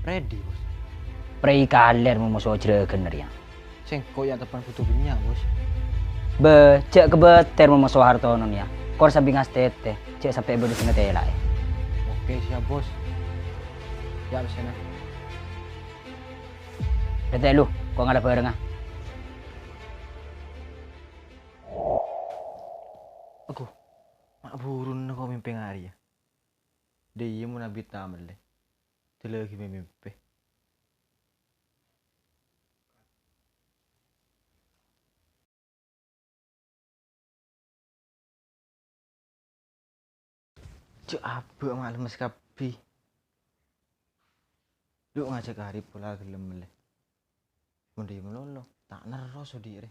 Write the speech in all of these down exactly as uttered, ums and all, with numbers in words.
Freddy, Bos. Prèi kalèr moso jhârâghân rèya. Sèngko' ya' teppan buto bânnya', Bos. Bâ, jhâ' kabâtèr moso hartono rèya. Kor sambi ngastètè, jhâ' sampè' bâdâ sè ngatèlaè. Oke, siap, Bos. Ya', pèssèna. Dâtè' lu, ko' ngala bhârângnga. Aduh, ma' buruna ko' mèmpè nga' rèya. Dâ' iyâ mon abit ta' mellè. Dâlâghi mè-, mèmpè. Jhâ' abâ' ma' lemmes kabbhi. Dhu ngajhâk Arif pola ghellem mellè. Mon dâ' iyâ malolo, ta' nerros odi' rè.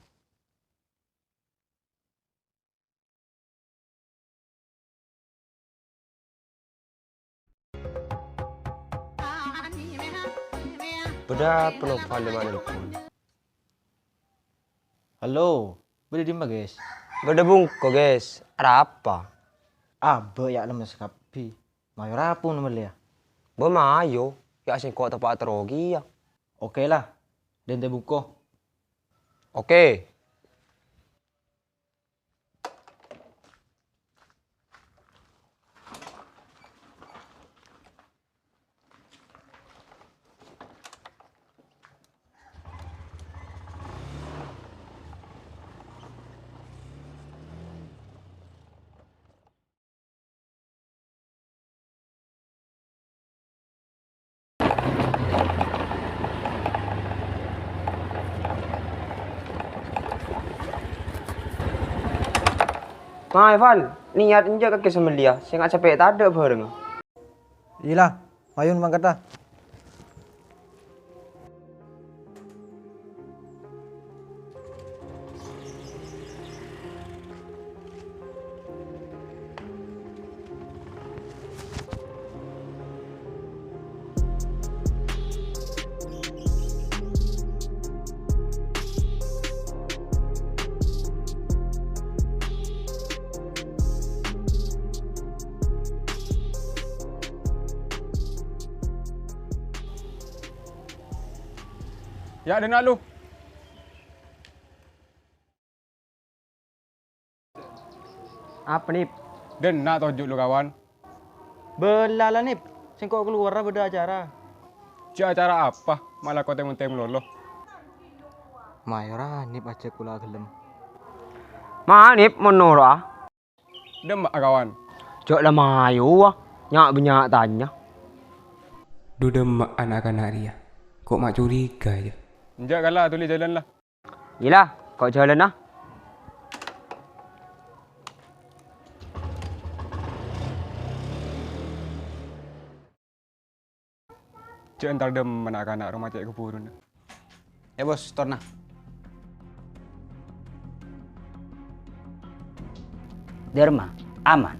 Bâdâ apa nopal è ma' nelpon? Halo, bâdâ dimma, Guys? Bâdâ bungko, Guys. Arapa? Abâ' ya' lemmes kabbhi. Mayu rapo mellèya? Bâ mayu, ya' sèngko' teppa' terro kèya. Oke la, dântè' bungko. Oke. Ma, Evan, niyat enjâ' kakè samellèya, sènga' sapè' tadâ' bhâreng. Iyâ la, mayun mangkata. Ya, dâna' lu. Apa, Nip? Dâna' toju' lu, kawan. Bâlâ la, Nip. Sèngko' kalowar bâdâ acara. Jhâ' acara apa? Mala ko tem-ontem lolo. Mayu ra, Nip, ajhâk kaulâ ghellem. Ma, Nip, mon noro'a. Dâmma'a, kawan. Jhâ' la mayu, wa. Nya'-bânnya' tanya. Dhu dâmma'a na'-kana' rèya. Ko' ma' curiga, yâ? Enjâ' kala, dhuli jhâlân, la. Iyâ la, ko' jhâlân, a. Jhâ' entar dâmma'a na'-kana' roma cè' kuburun. Yâ, Bos, torna. Dârma, aman?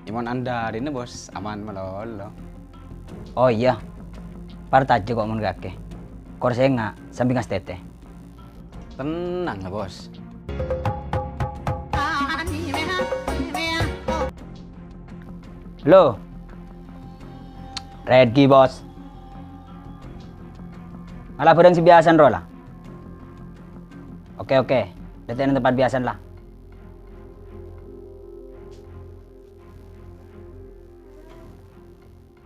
Yâ, mon andarina, Bos, aman malolo. Oh iyâ, partajâ ko' mon kakè. Kor sènga' sambi ngastètè. Tenang la, Bos. Halo. Redi, Bos. Ngala bhâreng sè biyasana rowa, la? Oke, oke. Dâteng neng tempat biyasana, la.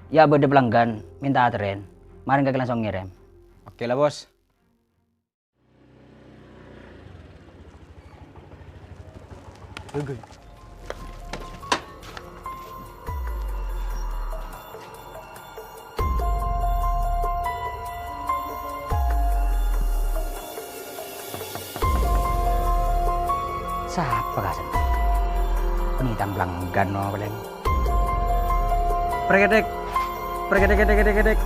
Yâ, bâdâ pelanggan mènta aterrèn. Marèng kakè langsung ngèrèm. Oke la, Bos. Sapa kasèn? Pènitang pelanggan no palèng. Preketek. Preketek, ketek, ketek, ketek.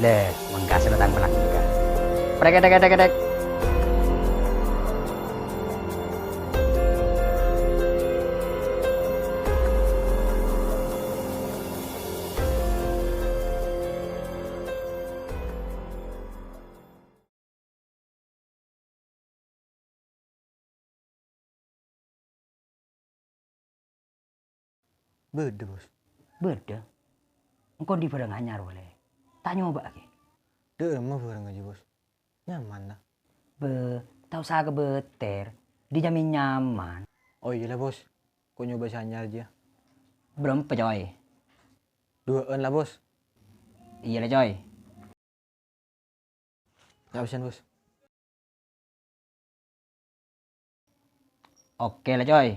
Lè, mangkasè tang pelanggan. Preketek, ketek, ketek. Bâdâ, Bos. Bâdâ. Engko' andi' bhârâng anyar polè. Ta' nyoba'aghi. Dâ'remma bhârângnga jiyâ, Bos? Nyaman, ta? Bâ, ta' osa kabâter. Dhi' nyamè nyaman. Oh, iyâ la, Bos. Ko' nyoba sè anyar jiyâ. Bârâmpa, Coy? Duwâ'ân la, Bos. Iyâ la, Coy. Ya, pèssèna, Bos. Oke la, Coy.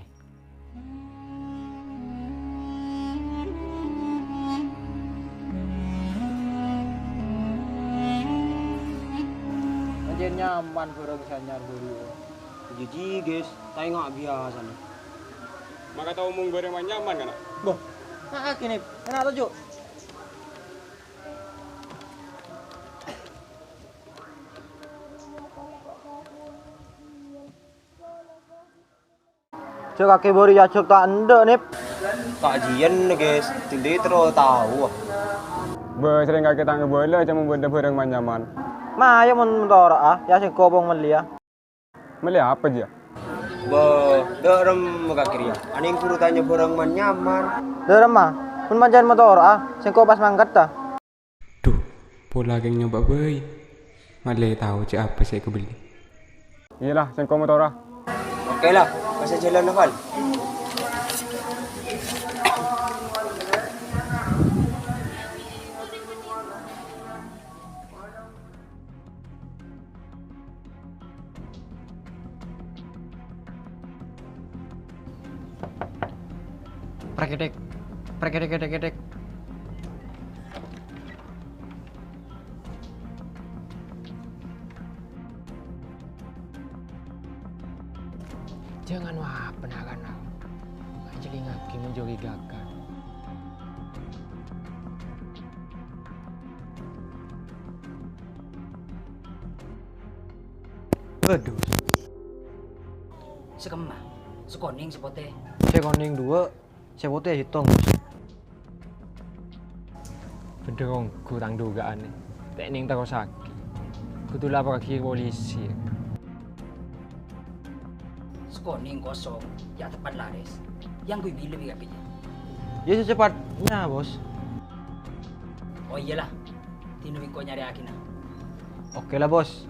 Pancèn nyaman bhârâng sè anyar bâli. Jiji, guys, ta' enga' biyasana. Maka tao omong bhârâng ma' nyaman, kana'? Boh, ta' kènè, kènè toju'. Jhâ' kakè bâri' ajhâk ta' endâ', Nèp. Kajiyân, guys. Dhuli terro tao. Bâ, sèrèng kakè ta' ngabâlâ, coma bâdâ bhârâng ma' nyaman. Mayu mon motoro'a, ya sèngko' pon mellèya. Mellè apa, jiyâ? Bâ, dâ'remma kakè rèya. Anèng soro tanya bhârâng ma' nyaman. Dâ'remma, mon pancèn motoro'a, sèngko' pas mangkaddhâ. Dhu, pola kèng nyoba bhâi. Mellè tao cè' apa sè èkabelli. Iyâ la, sèngko' motorra. Oke la, pas jhâlân, Fal. Preketek, preketek, preketek. Jangan wah, penakan aku. Ajalingake mencurigakan. Waduh. Sè kemma, sè konèng, sè potè. Sè konèng duwâ', sè potè sèttong, Bos. Bhendher ongghu tang dugaan, Nèng. Tèknèng terrosaghi. Kodhu laporraghi ka polisi. Sè konèng kosong, ya teppa' lares. Yang gue bilang ya, ya. Ya, secepatnya, Bos. Oh iyalah, dina bengko nyarèaghina. Oke lah, Bos.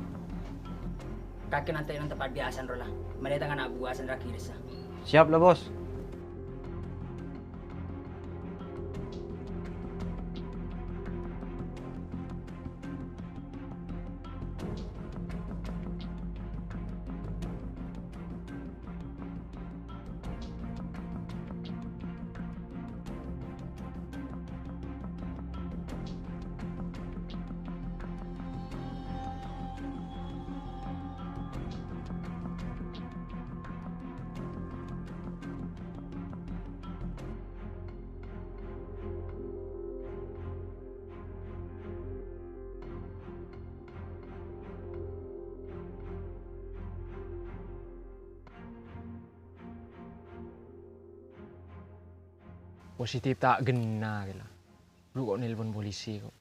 Kakè nantè nang tempat biasa, ro lah. Mèlè tang ana' buwa sè nerraghi ressa. Siap lah, Bos. Positif ta' ghenna, kèla. Lu kok nelpon polisi, kok.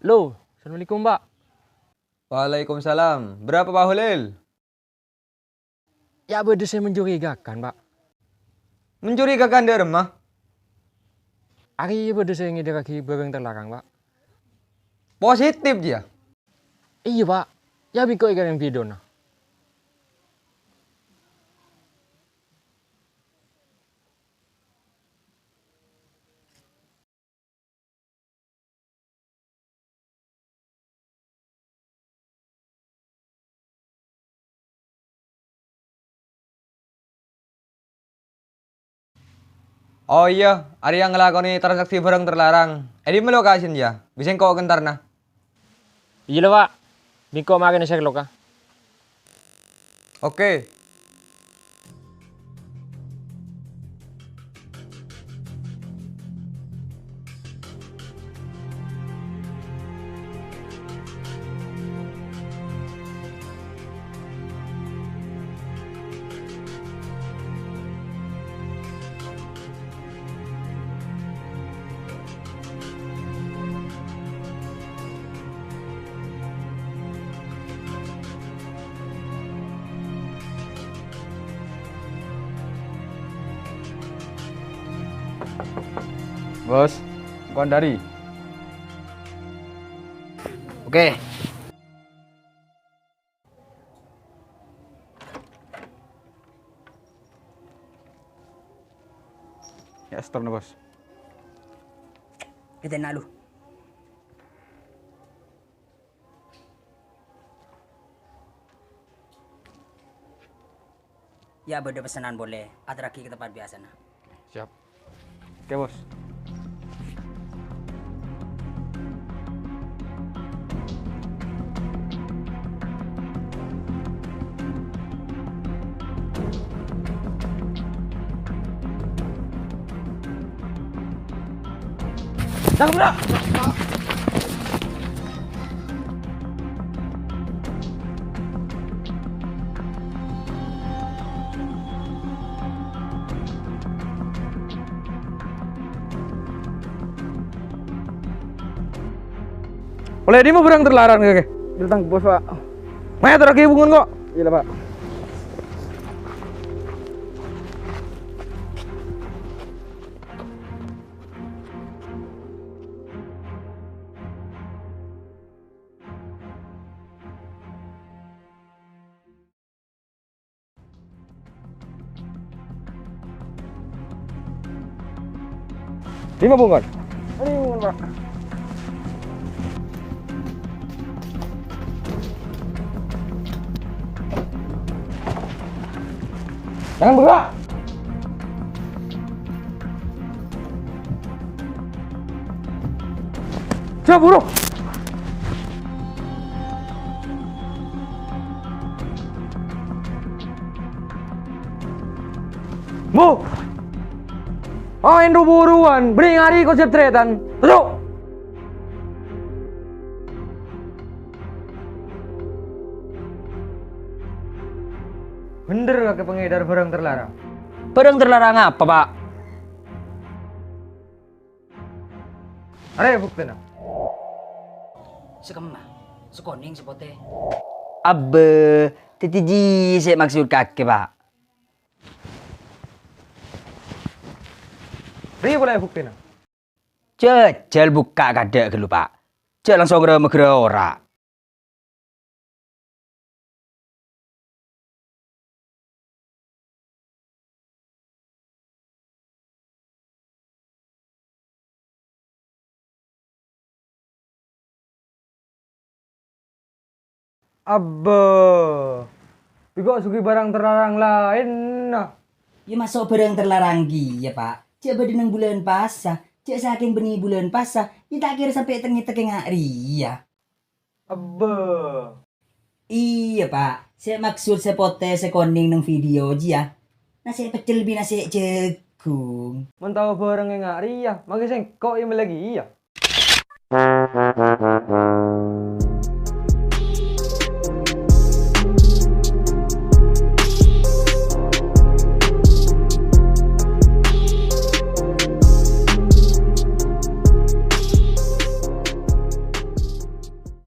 Lo, assalamualaikum, Pak. Waalaikumsalam. Berapa, Pak Holil? Ya, bâdâ sè mencurigakan, Pak. Mencurigakan dâ'remma? Arèya bâdâ sè ngèdârraghi bhârâng terlarang, Pak. Positif, jiyâ? Iyâ, Pak. Ya, bengko èkèrèm videona. Oh iyâ, arèya ngalakonè transaksi bhârâng terlarang. È dimma lokasina, jiyâ? Bisa engko' entarana. Iyâ la, Pak. Bengko marèna Sherlock, a. Oke. Bos, engko' dhâri. Oke. Ya, setor, Bos. Kita nak lu. Ya, bâdâ pessenan polè, aterraghi ka tempat biyasana. Siap. Oke, Bos. Tangkep, Bro! Ollè dimma bârâng terlarang, Kakè? Bil tang bos, Pak. Mè' terraghi bungkona, kok. Iyâ, Pak. Dimma bungkona? Ini bungkona, Pak. Jangan bergerak. Jâ', buru! Bu! Aèn ru-buruwân, bânnè ngari konsep trètan. Terro! Bhendher kakè pangèdar bârâng terlarang. Bârâng terlarang apa, Pak? Arèya buktèna. Sè kemma, sè konèng, sè potè. Abbâ, dhâddhi jiyâ sè maksod kakè, Pak. Rèya polè buktèna. Jhâjhâl bukka' kadâ' ghâllu, Pak. Jhâ' langsung rè-maghârâ ora. Abbâ, bi' engko' sogi bârâng terlarang laènna. Iyâ, maso' bârâng terlarang kèya, Pak. Jhâ' bâdâ neng bulân pasa, jhâ' sakèng bânnè bulân pasa, iyâ ta' kèra sampè' tèngè-tèngè nga' rèya. Abbâ. Iyâ, Pak. Sè maksod sè potè, sè konèng neng video jiyâ. Nasè' peccel bi' nasè' jhâghung. Mon tao bârâng è nga' rèya, maghi sèngko' è mellè kèya.